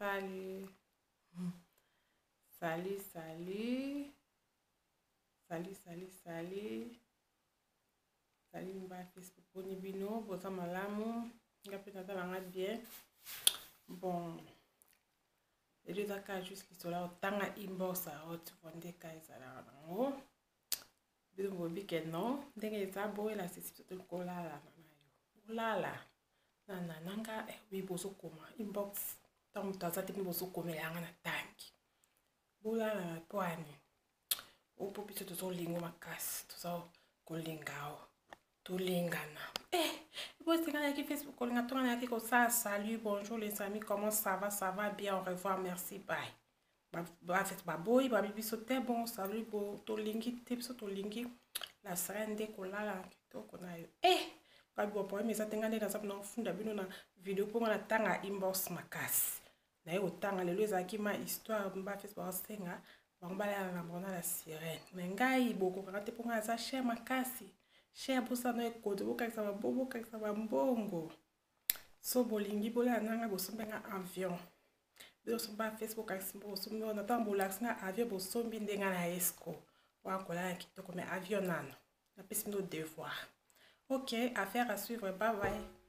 Salut. Salut, salut. Salut, salut, salut. Salut mba Facebook boni bino, boza malamu. Nga pe naza nanga bien. Bon. Lelo eza kaka juste lisolo ya kotanga inbox ya hot nde ka ezalaka nango. Bino boyebi ke non, ndenge eza boye la sisi biso tolingi kolala na yo. Bolala na na nanga eh, oui bozokoma inbox ntango moto aza te bino bozokomela yanga na tangi. Bolala na pwani. Opo biso tozolingo makasi, toza kolinga o. Tolingana. Eh, bosenga nayaki Facebook kolinga tonga nayaki kosala salut, bonjour les amis, comment ça va? Ça va bien, au revoir, merci, bye. Bafete baboyi babi biso te bon salut bo tolingi te biso tolingi la sirène nde kolala na kitoko na yo eh babi bo problème eza te nga nde naza mpona kofunda bino na video mpo nga natanga inbox makasi naye kotanga lelo ezalaki ma histoire bafete baosenga bango balala na bango na la sirène me ngai bokokaka te mpo ngai aza cher makasi cher bosana ekode bokangisa bokangisa bambongo so bolingi bolala na ngai bosombi nga avion bino osomba facebook bosombi na ntango bolakisi nga avion bosombi nde nga na esco wana kolala kitoko mais avion nano napesi bino devoir. Ok, affaire à suivre, bye bye.